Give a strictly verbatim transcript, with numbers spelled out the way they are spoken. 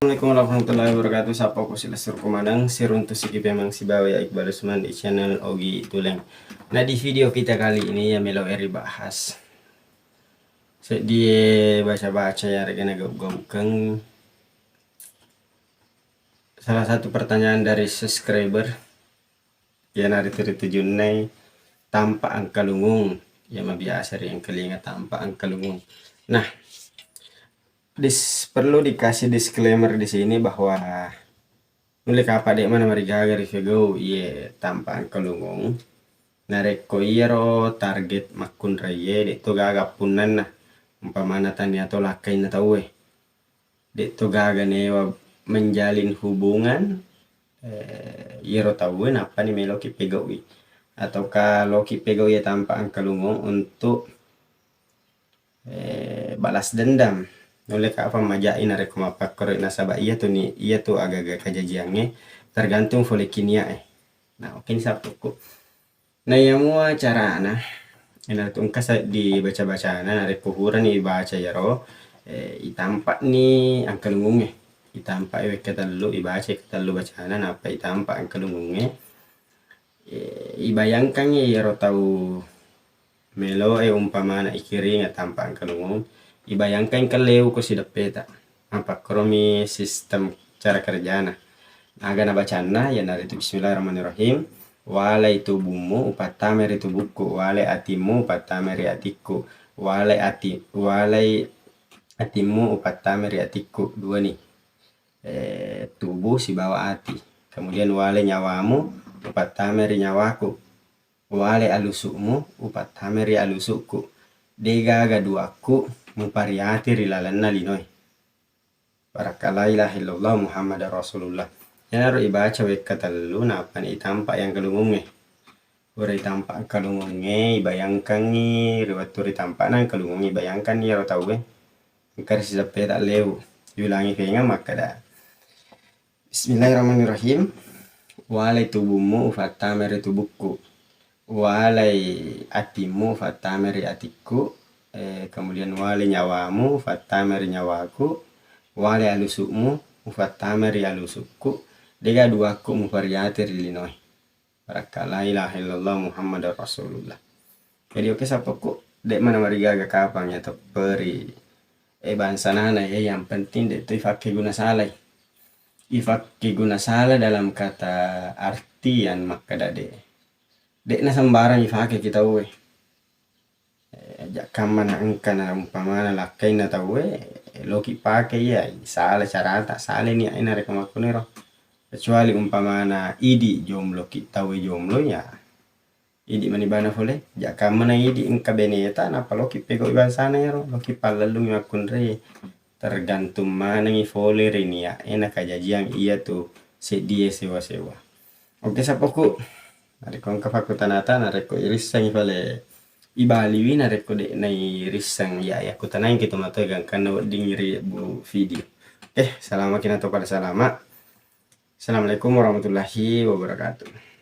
Assalamualaikum warahmatullahi wabarakatuh. Sappa ko silessurku maneng, siruntu siki pemeng sibawa ya Iqbal Usman di channel Ogi Tuleng. Nah, di video kita kali ini ya melo eri bahas seddie baca-baca ya regana gau-gaukeng. Salah satu pertanyaan dari subscriber iyanaritu ritujunnai tampa engkalungung, iya mabiasa riengkalinga tampa engkalungung. Nah, dis-, perlu dikasih disclaimer di sini bahwa nulle kapang de' mana marigaga rifegau iye tampa engkalungung. Narekko iyaro target makkunraie de' to gaga appunnanna, umpamana tania to lakkainna tauwe. De' to gaga newa menjalin hubungan, eh, iyaro tauwe nappani meloki pegaui. Ataukah loki pegaui tampa engkalungung untuk, eh, balas dendam. Nulle kapang majai narekko mappakkoroi nasaba iyatu ni, iyatu agaga kajajiangnge tergantung fole ki niae. Nah, oke ni sappoku. Naiyamua carana, iyanaritu engka seddi baca-bacana, narekko purani ibaca iyaro, eh, itampa'ni engkalungungnge. Itampa'i wekka tellu, ibaca wekka tellu bacana, nappa itampa engkalungungnge. Eh, ibayangkangngi iyaro tau meloe umpamana ikiringa tampa engkalungung, ibayangkang engka leu ko sideppeta. Mappakkuromi sistem cara kerjana. Aga nabacanna, iyanaritu bismillahirrahmanirrahim. Walai tubummu upattamai ri tubukku, walai atimmu upattamai ri atikku, walai ati-, walai atimmu upattamai ri atikku. Duani, eh, tubuh sibawa ati. Kemudian walai nyawamu upattamai ri nyawaku, walai alusu'mu upattamai ri alusu'ku. Degaga duakku mupariati ri lalenna linoe. Barakka la ilaha illallah Muhammadar Rasulullah. Iyanaro ibaca wekka tellu, nappani itampa engkalungungnge. Pura itampa engkalungungnge, ibayangkangngi ri wettu ritampa'na engkalungungnge, ibayangkanni iyaro tauwe engka ri sideppeta leu. Yulangi fengeng makkeda, Bismillahirrahmanirrahim. Walai tubummu ufattamai ri tubukku. Walai atimmu ufattamai ri atikku. Eh, kemudian walai nyawamu ufattamai ri nyawaku. Walai alusu'mu ufattamai ri alusukku. Dega duakku mupariati ri linoe. Barakka la ilaha illallah Muhammadar Rasulullah. Jadi oke sappoku, de' mana marigaga kapang ya tepperi, eh, bangsanana ya, yang penting de' to ifakke guna salai. Ifakke guna sala dalam kata artian makkeda de'. De'na sembarang ifake ki tauwe. Eh, jakkammana engkana umpamana lakkainna tauwe, eh, loki pake iya, sala carata, sala niae narekko makkuniro. Kecuali umpamana idi jomblo ki tauwe jomblo ya. Idi mani bana fole, jakkammana idi engka beneta, nappa loki pegau'i bangsana ero, loki pallellungi makkunrai. Tergantung manengi fole ri niae nakajajiang iyatu seddie sewa-sewa. Oke sappoku, narekko engka fakkutanata, narekko irissengi fale ibaliwi, narekko de'na irisseng ya, yakkutanai ki tomatoa gangkanna wedding ri bu video. Oke, salamaki nato pada salama. Assalamualaikum warahmatullahi wabarakatuh.